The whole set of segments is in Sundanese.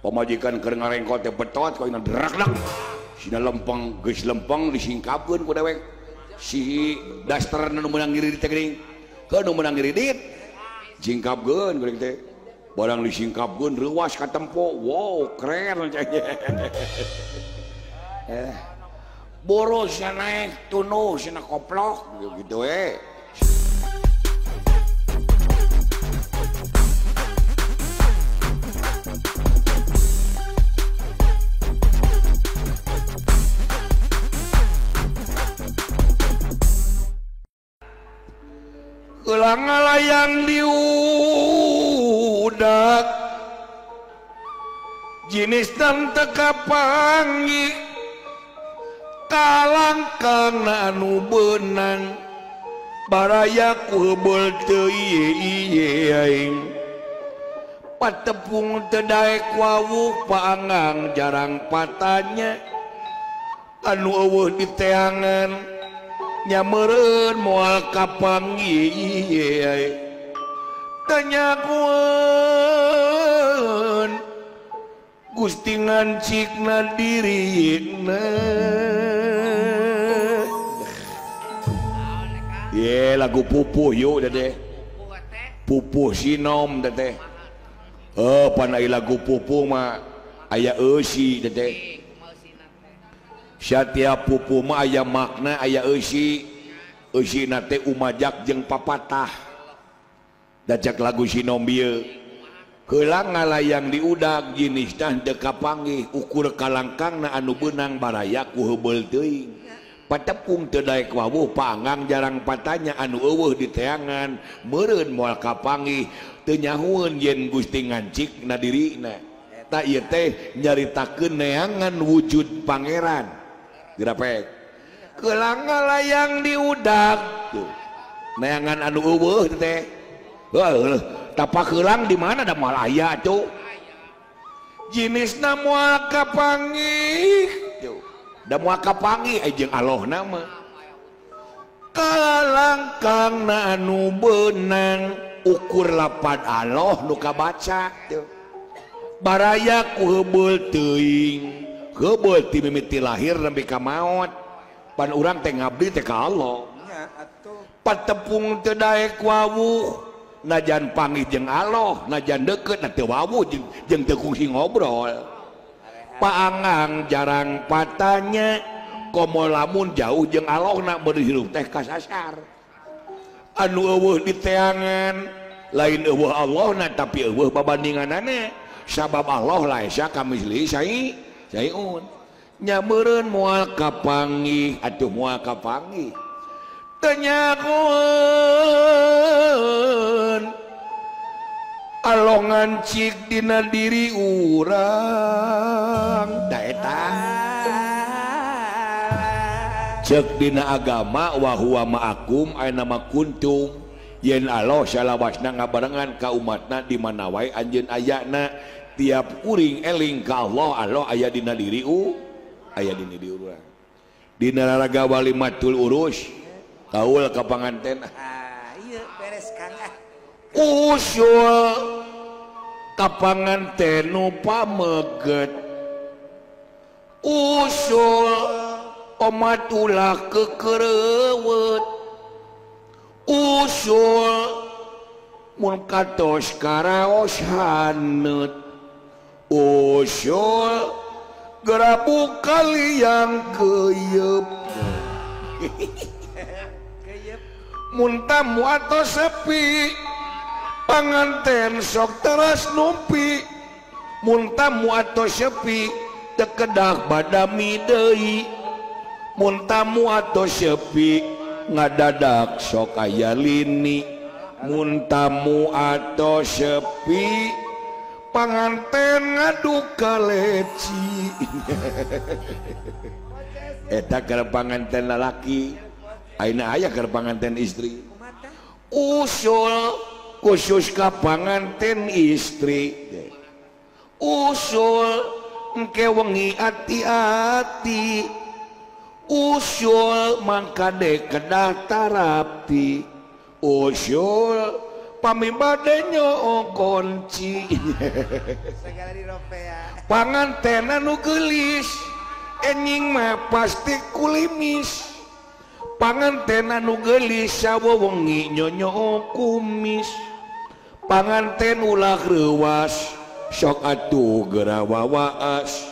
Pamajikan keur ngarengkot teh betot ku aing drakdak. Sina lempeng geus lempeng disingkapkeun ku dewek. Si daster nu meunang ngiridit teh geuning. Ke nu meunang ngiridit singkapkeun geuning teh. Barang disingkapkeun reuwas ka tempo. Wow, keren eh. Boros naik tunuh sina koplok gitu we. Ulang layang diudak jenis dan teka pangi kalangkang anu benang baraya ku heubeul teu ieu aing patepung teu daek wawuh paangang jarang patanya anu eueuh diteangan nyameureun moal kapanggih tanyakueun Gusti ngancikna dirina. Ye lagu pupuh yuk dede pupuh sinom dede panai lagu pupuh mah aya eusi dede. Setiap pupuh mah aya makna aya eusi. Eusi na teh umajak jeung papatah. Dacak lagu sinom bieu. Heulang ngalayang diudag jinisna teu kapanggih ukur kalangkangna anu beunang baraya ku heubeul teuing. Patepung teu daek wawuh paangang jarang patanya anu eueuh diteangan meureun moal kapanggih teu nyahueun yen Gusti ngancikna dirina. Ta ieu teh nyaritakeun neangan wujud pangeran. Grapek kelang layang diudak tuh neangan anu eueuh teh heuh tapak heulang di mana da moal aya tuh jinisna moal kapanggih tuh da moal kapanggih jeung Allahna mah kalangkangna anu beunang ukur lapad Allah nu kabaca tuh baraya ku heubeul teuing heubeul ti mimiti lahir nepi ka maot pan urang teh ngabdi teh ka Allah patepung teu daek wawuh najan panggih jeung Allah najan deukeut na teu wawuh jeung teu kungsi ngobrol paangang jarang patanya komo lamun jauh jeung Allahna beureum hirup teh kasasar anu eueuh diteangan lain eueuh Allahna tapi eueuh babandinganana sabab Allah laisa kamislihi syai'un nyameureun moal kapanggih atuh moal kapanggih teu nyakueun Allah ngancik dina diri urang da eta ceuk dina agama wa huwa ma'akum aina ma kuntum yen Allah salawasna ngabarengan ka umatna di mana wae anjeun ayana tiap kuring eling ka Allah, Allah aya dina diri aya dina diri urang. Dina raraga walimatul urus kaul ka panganten. Ah, ieu beres Kang. Usul ka panganten nu pameget. Usul omat ulah kekereuweut. Usul mun katos karaos haneut. Usul gerabu kaliang keyep. Mun tamu atau sepi panganten sok teras numpi. Mun tamu atau sepi tekedah badami deui. Mun tamu atau sepi ngadadak sok aya lini. Mun tamu atau sepi panganten ngaduk kaleci. Eta keur panganten lalaki, ayeuna aya keur panganten istri. Usul khusus ka panganten istri. Usul engke wengi ati-ati. Usul mangkade kedah tarapi. Usul Pami bade nyoo kunci segala diropea panganten anu geulis enjing mah pasti kulimis panganten anu geulis sawewengi nyonyo kumis panganten ulah reuwas sok atuh geura wawaas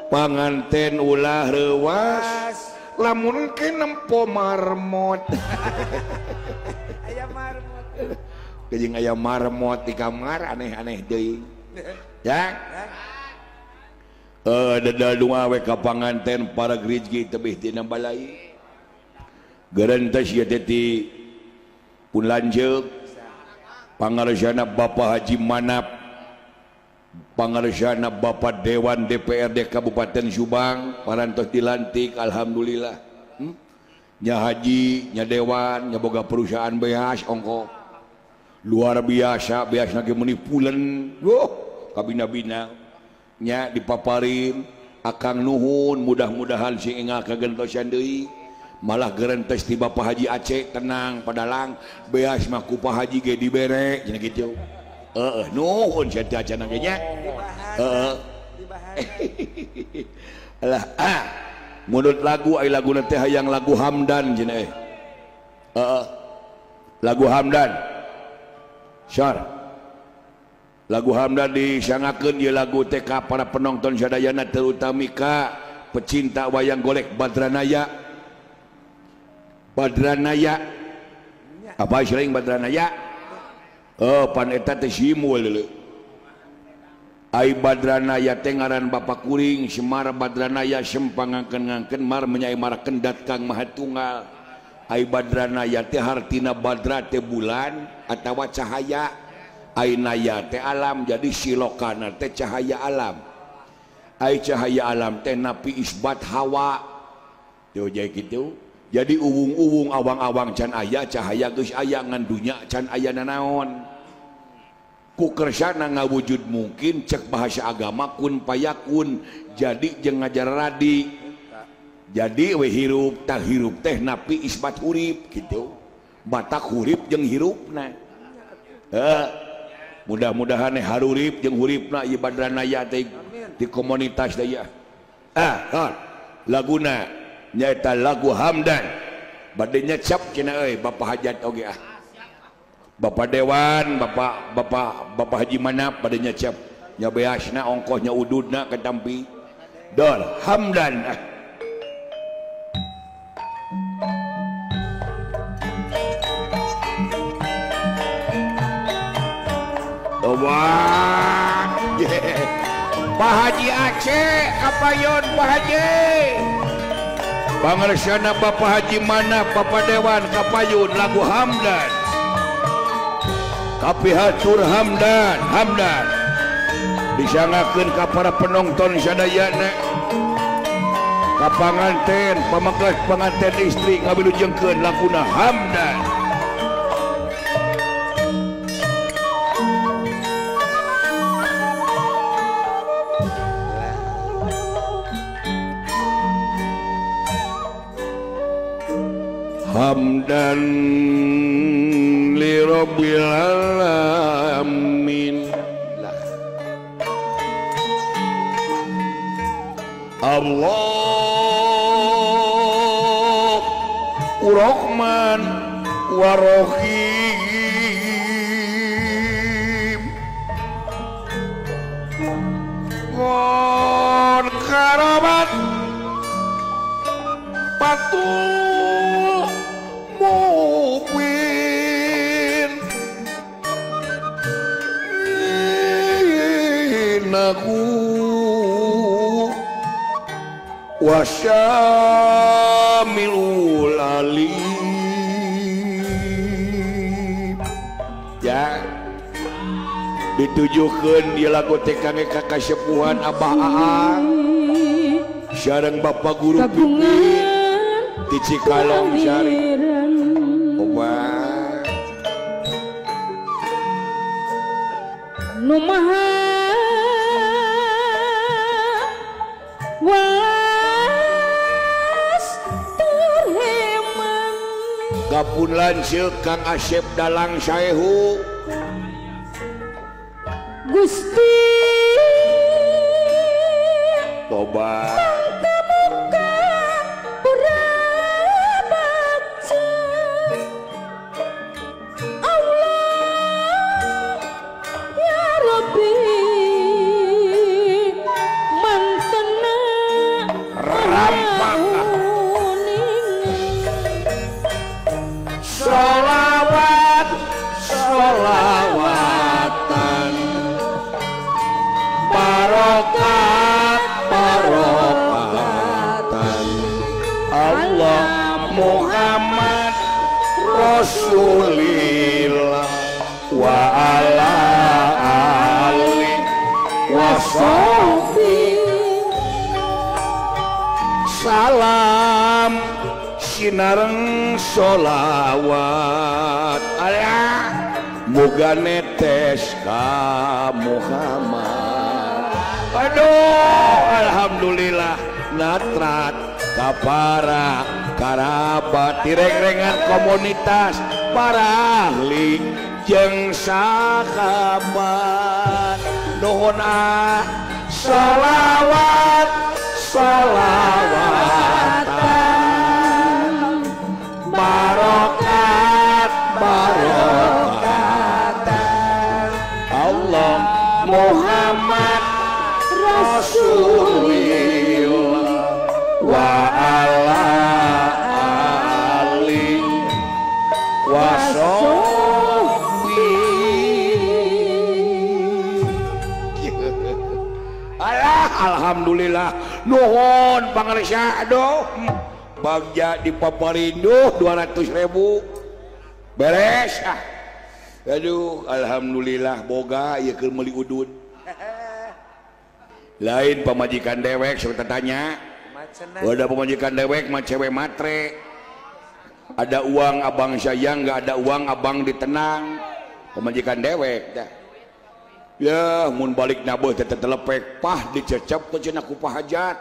panganten ulah reuwas lamun ke nempo marmot aya marmot jeung aya marmot di kamar aneh-aneh deui ya dedal dunga we ka panganten para grijgi tebih tina balai gerentes ieu teh ti pun lanceuk pangaresana Bapak Haji Manap pangaresana Bapak Dewan DPRD Kabupaten Subang parantos dilantik alhamdulillah nya haji nya dewan nya boga perusahaan beas ongko luar biasa biasa ge meuni pulen wah kabina-bina nya dipaparin akang nuhun mudah-mudahan sing engal kagentosan deui malah gerentes ti Bapak Haji Aceh tenang padalang beas mah ku Pak Haji ge dibere cenah kitu heeh nuhun sia teh acan ge nya heeh alah ah menurut lagu ai laguna teh hayang lagu Hamdan cenah heeh lagu Hamdan Syar lagu Hamdan disangakeun ieu lagu TK para penonton sadayana terutami ka pecinta wayang golek Badranaya Badranaya apa sering Badranaya oh pan eta teh simul deuleu ai Badranaya teh ngaran bapak kuring Semar Badranaya sempangangkeun-ngangkeun mar menyai mar kendat Kang Maha Tunggal ai Badranaya teh hartina badra teh bulan atawa cahaya ai naya teh alam jadi silokana teh cahaya alam ai cahaya alam teh napi isbat hawa teu jadi kitu jadi uwung-uwung awang-awang can aya cahaya geus aya ngan dunya can aya nanaon ku kersana ngawujud mungkin cek bahasa agama kun payakun jadi jeung ngajar radi jadi we hirup tah hirup teh napi isbat hurip gitu batak hurip jeung hirupna heuh mudah-mudahan harurip jeung huripna ieu Badranaya teh di komunitas teh ya ah laguna nyaeta lagu Hamdan bade nyecap cenah euy Bapak Hajat oge ah Bapak Dewan Bapak Bapak Bapak Haji Manap bade nyecap nya beasna ongkohnya ududna katampi dol Hamdan ah. Wah, Pak Haji Aceh, kapayon Pak Haji. Pangersana Bapak Haji Manap, Bapak Dewan kapayun lagu Hamdan. Kapihatur Hamdan, Hamdan. Disangakeun ka para penonton sadayana. Ka panganten, pamengkas panganten istri ngabilujengkeun laguna Hamdan. Hamdan li rabbil alamin Allah Rahman wa Rahim Gon karabat patuh mubin inaku wasyamilul alim ya ditujukeun ieu lagu teh kangge ka kasepuhan Abah Aang sareng Bapak Guru Pipin di Cikalong Sari. Obat nu maha was terheman Kapun lanceuk Kang Asep Dalang Saehu Gusti toba muka ora baca Allah ya Rabbi mantena rampak sholawat sholawatan barokat barokatan Allah Muhammad Rasulillah wa ala ali wa sahbihi. Salam sinareng sholawat Allah muga netes ka Muhammad. Aduh alhamdulillah natrat ka para karabat direng-rengan komunitas para ahli jeung sahabat. Nuhun ah sholawat sholawatan barokat barokatan Allah Muhammad Rasulillah wa ala ali wa sahbihi. Alah alhamdulillah nuhun pangarsa aduh bagja di Paparinduh 200.000 beres ah. Aduh alhamdulillah boga ieu keur meuli udud. Lain pamajikan dewek sok tanya. Ada pamajikan dewek mah cewek matre. Ada uang abang sayang, nggak ada uang abang ditenang. Pamajikan dewek dah. Ya mun balik nabeuh teh telepek pah dicecep ku cenah ku pahajat.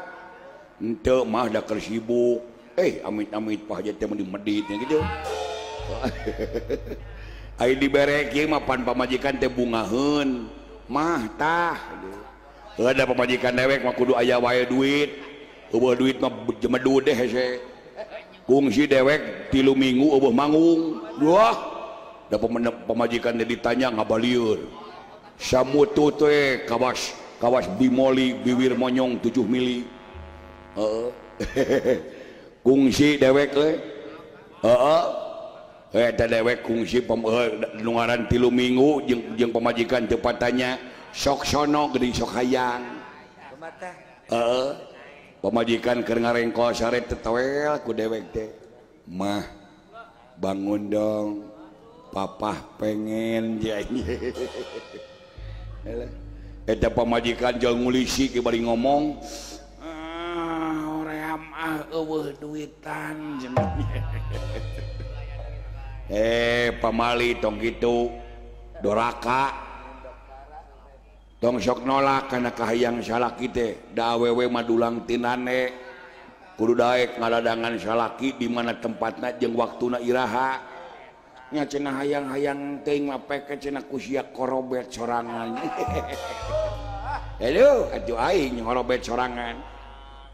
Henteu mah da keur sibuk. Amit-amit pahajat teh mun dimedit nya gitu. Ai dibere kieu mah pan pamajikan teh bungaheun. Mah tah. Ada pamajikan dewek mah kudu aya wae duit. Eueuh duit mah jemedu deh hese. Kungsi dewek 3 minggu eueuh manggung. Wah, da pamajikan teh ditanya ngabalieur. Samutu teh kawas kawas bimoli biwir monyong 7 mili. Heeh. Kungsi dewek we. Heeh. Eta dewek kungsi nu ngaran 3 minggu jeung pamajikan teu patanya sok sono geuning sok hayang. Heeh. Pamajikan keur ngarengkol sare tetewel ku dewek teh. Mah bangun dong. Papah pengen janya. Eta pamajikan jeung ngulisi ke bari ngomong. Ah, hoream ah eueuh duitan cenah. Pamali tong kitu doraka. Tong sok nolak kana kahayang salaki teh da awewe mah dulang tinane kudu daek ngaladangan salaki di mana tempatna jeung waktuna iraha nya cenah hayang-hayang teuing mah peke cenah ku sia korobet sorangan. Aduh atuh aing ngorobet sorangan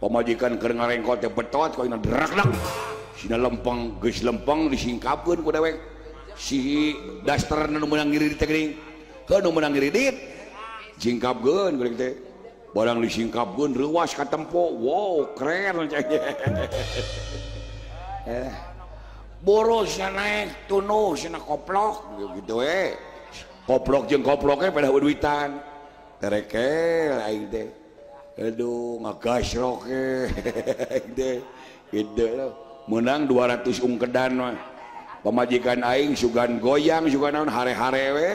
pamajikan keur ngarengkol teh betot ku aing drakdak sina lempeng geus lempeng disingkapkeun ku dewek si daster nu meunang ngiridit teh geuning heuh nu meunang ngiridit singkapkeun geuning teh barang disingkapkeun reuwas ka tempo wow keren boros naik tunuh cenah koplok gitu we koplok jeung koploke pada duitan terekel aing teh aduh ngagasrok aing teh gitu menang 200 ungkedan mah pamajikan aing sugan goyang sugan naon hare-hare we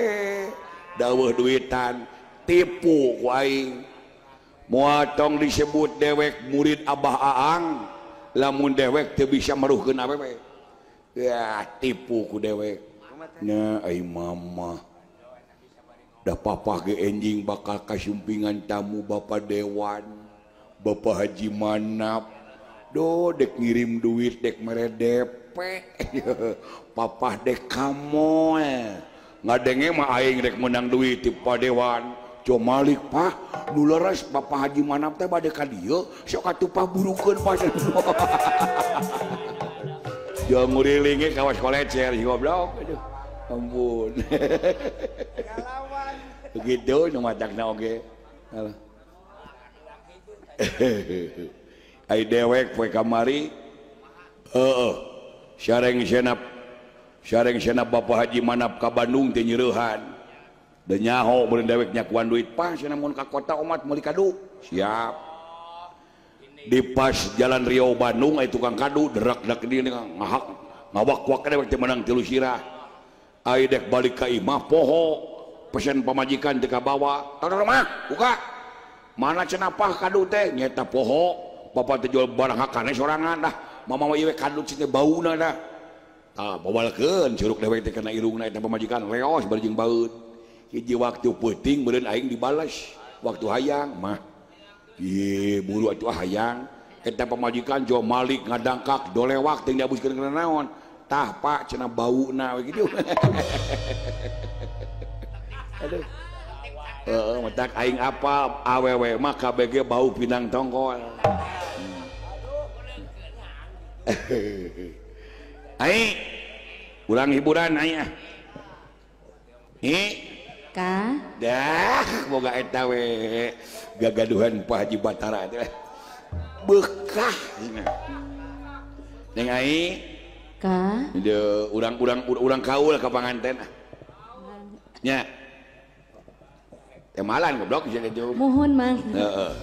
daweuh duitan tipu ku aing moal tong disebut dewek murid Abah Aang lamun dewek teu bisa meruhkeun awewe ya tipu ku dewek nya ai mama da papah ge enjing bakal kasumpingan tamu Bapak Dewan Bapak Haji Manap do dek ngirim duit dek mere DP papah dek kamoe ngadenge mah aing rek menang duit ti Pak Dewan Malik Pak nu leres Bapak Haji Manap teh bade ka dieu sok atuh Pak burukeun Pak. Jeung ngurilinge kawas kolecer si goblok aduh ampun. Begitu nu matakna oge. Ai dewek poe kamari heeh sareng senap Bapak Haji Manap ka Bandung teh nyereuhan. Da nyaho meureun dewek nyakuan duit pas cenah mun ka kota omat meuli kadu. Siap. Di pas jalan Riau Bandung aya tukang kadu derak-derak di ngahak ngawak-wak dewek teh menang 3 sirah. Ai dek balik ka imah poho pesen pamajikan teu kabawa. Tong mah buka. Mana cenah pah kadu teh nyeta poho bapak teh jual barang hakane sorangan dah. Mama mah ieu kadu cenah bauna dah. Tah babalkeun curug dewek teh kana irungna eta pamajikan leos bari jeung baeud. Hiji waktu peuting meureun aing dibalas waktu hayang mah ieu buru atuh hayang eta pamajikan jo Malik ngadangkak dolewak teu diabuskeun kana naon tah Pak cenah bauna we kitu. Aduh heeh matak aing apa awewe mah KBG bau pinang tongkol. Aing urang hiburan aing ah. Hi ka dah boga eta we gagaduhan Pak Haji Batara teh bekah cenah. Neng ai ka deui urang-urang kaul ka panganten ah. Nya teh malan goblok sia kitu. Muhun Mang. Heeh.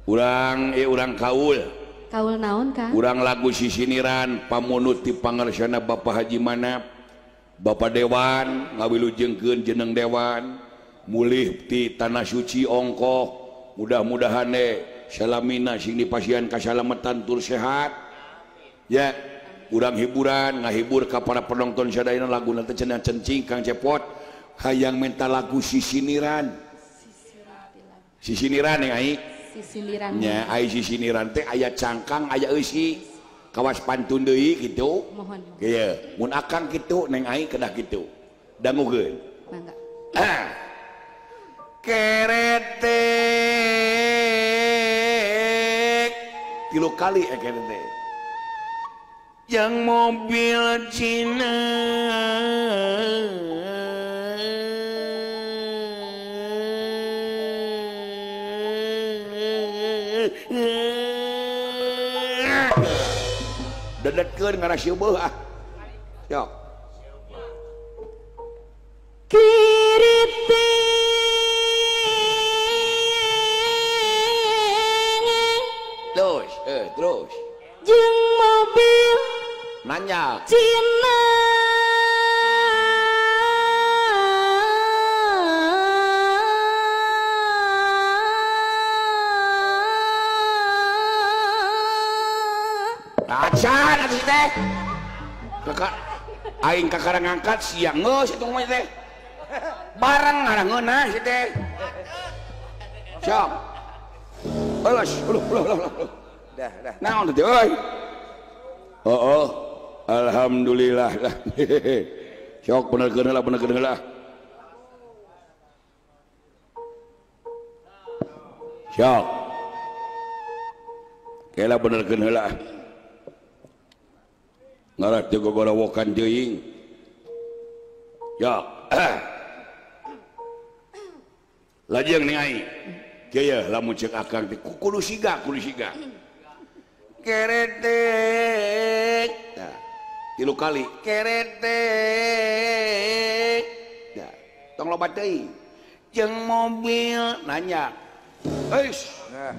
Urang ieu urang kaul. Kaul naon ka? Urang lagu sisiniran pamunut ti pangarsana Bapak Haji Manap. Bapak Dewan ngawilujengkeun jeneng Dewan mulih ti tanah suci ongkoh mudah-mudahan salamina sing dipasihan kasalamatan tur sehat ya urang hiburan ngahibur ka para penonton sadayana laguna teh cenah cencing Kang Cepot hayang minta lagu sisiniran sisiniran yang ai sisiniran nya ai sisiniran teh aya cangkang aya eusi kawas pantun deui kitu. Mohon. Kieu, mun akang kitu neng ai kedah kitu. Dangukeun. Mangga. Ah. Keretek 3 kali keretek. Yang mobil Cina dedetkeun ngarah sieubeut ah. Sok. Kiriting terus, terus. Jeung mobil nanya Cina. Acan atuh teh. Kakak aing kakara ngangkat siang geus itu mah teh. Bareng ngarangeunah si teh. Sok. Eulas, uluh uluh uluh. Dah, dah. Naon teh euy? Heeh. Alhamdulillah lah. Sok benerkeun heula benerkeun heula. Sok. Kela benerkeun heula. Ngarah teu gogorowokan teuing. Ya. Lajeng ning ai. Kieu lamun ceuk akang teh kudu siga, kudu siga. Keretek. Nah, 3 kali keretek. Nah, tong loba teuing. Jeung mobil nanya. Euis. Nah.